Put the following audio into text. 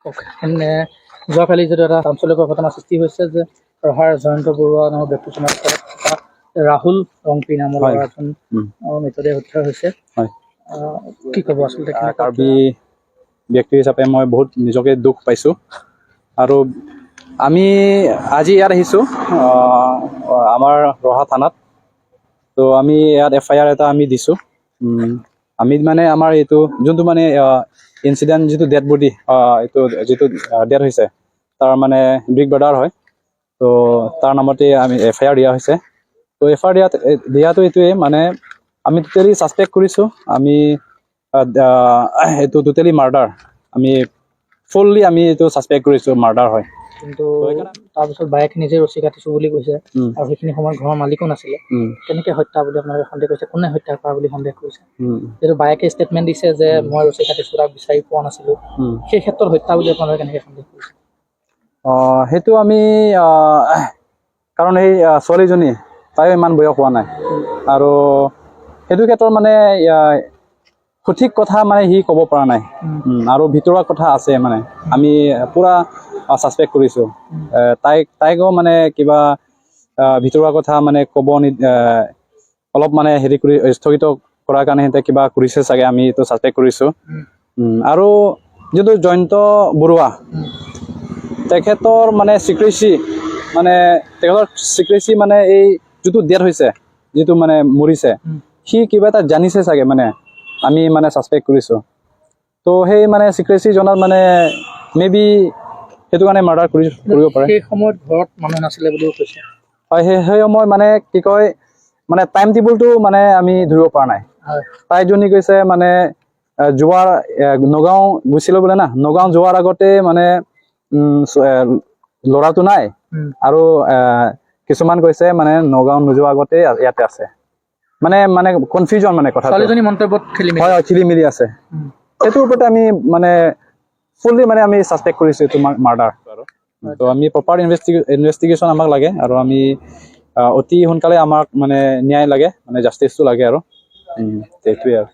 কওক, এনে যোৱাকালি যিটো এটা চাঞ্চল্যকৰ ঘটনা সৃষ্টি হৈছে যে ৰহাৰ জয়ন্ত বৰুৱা নামৰ ব্যক্তিজনৰ ঘৰত থকা ৰাহুল ৰংপি নামৰ ল'ৰা এজন মৃতদেহ উদ্ধাৰ হৈছে। কি ক'ব আচলতে কেনেকুৱা? কাৰ্বি ব্যক্তি হিচাপে মই বহুত নিজকে দুখ পাইছোঁ। আৰু আমি আজি ইয়াত আহিছোঁ আমাৰ ৰহা থানাত। তো আমি ইয়াত এফআইআৰ এটা আমি দিছোঁ। আমি মানে আমাৰ এইটো যোনটো মানে ইনচিডেণ্ট, যিটো ডেড বডি, এইটো যিটো ডেথ হৈছে, তাৰ মানে বিগ ব্ৰাদাৰ হয়। তো তাৰ নামতে আমি এফআইআৰ দিয়া হৈছে। তো এফআইআৰ দিয়াটো এইটোৱে মানে আমি টোটেলি ছাছপেক্ট কৰিছোঁ। আমি আহ, আহ, এইটো টোটেলি মাৰ্ডাৰ, আমি ফুল্লি আমি এইটো ছাছপেক্ট কৰিছোঁ, মাৰ্ডাৰ হয়। কিন্তু তাৰপিছত বায়েকে নিজে ৰছী কাটিছো বুলি কৈছে আৰু সেইখিনি সময়ত ঘৰৰ মালিকো নাছিলে। কেনেকে হত্যা বুলি আপোনালোকে সন্দেহ কৰিছে? কোনে হত্যা কৰা বুলি সন্দেহ কৰিছে? যিহেতু বায়েকে ষ্টেটমেণ্ট দিছে যে মই ৰছী কাটিছো, তাক বিচাৰি পোৱা নাছিলো, সেই ক্ষেত্ৰত হত্যা বুলি আপোনালোকে কেনেকে সন্দেহ কৰিছে? সেইটো আমি কাৰণ সেই ছোৱালীজনী তাইও ইমান বয়স হোৱা নাই আৰু সেইটো ক্ষেত্ৰত মানে সঠিক কথা মানে সি ক'ব পৰা নাই। আৰু ভিতৰুৱা কথা আছে, মানে আমি পূৰা ছাছপেক্ট কৰিছোঁ। তাইকো মানে কিবা ভিতৰুৱা কথা মানে ক'ব অলপ মানে হেৰি কৰি স্থগিত কৰাৰ কাৰণে সিহঁতে কিবা কৰিছে চাগে, আমি এইটো ছাছপেক্ট কৰিছোঁ। আৰু যিটো জয়ন্ত বৰুৱা, তেখেতৰ মানে চিক্ৰেচি, মানে তেখেতৰ চিক্ৰেচি, মানে এই যিটো ডেথ হৈছে, যিটো মানে মৰিছে, সি কিবা এটা জানিছে চাগে, মানে আমি মানে ছাছপেক্ট কৰিছোঁ। তো সেই মানে চিক্ৰেচি জনাত মানে মে বি সেইটো কাৰণে মাৰ্ডাৰ কৰিব পাৰে। সেই সময়ত ঘৰত মানুহ নাছিলে বুলিও কৈছে। হয়, সেই সময় মানে কি কয়, মানে টাইম টেবুলটো মানে আমি ধৰিব পৰা নাই। তাইজনী কৈছে মানে যোৱাৰ নগাঁও গৈছিলোঁ বোলে না, নগাঁও যোৱাৰ আগতে মানে ল'ৰাটো নাই। আৰু কিছুমান কৈছে মানে নগাঁও নোযোৱাৰ আগতে ইয়াতে আছে, মানে মানে কনফিউজন মানে কথাটো। ছোৱালীজনী মন্তব্যত খেলি মেলি। হয়, খেলি মেলি আছে। সেইটোৰ ওপৰতে আমি মানে ফুল্লি মানে আমি ছাছপেক্ট কৰিছোঁ এইটো মাৰ্ডাৰ। তো আমি প্ৰপাৰ ইনভেষ্টিগেশ্যন আমাক লাগে আৰু আমি অতি সোনকালে আমাক মানে ন্যায় লাগে, মানে জাষ্টিছটো লাগে আৰু সেইটোৱে আৰু।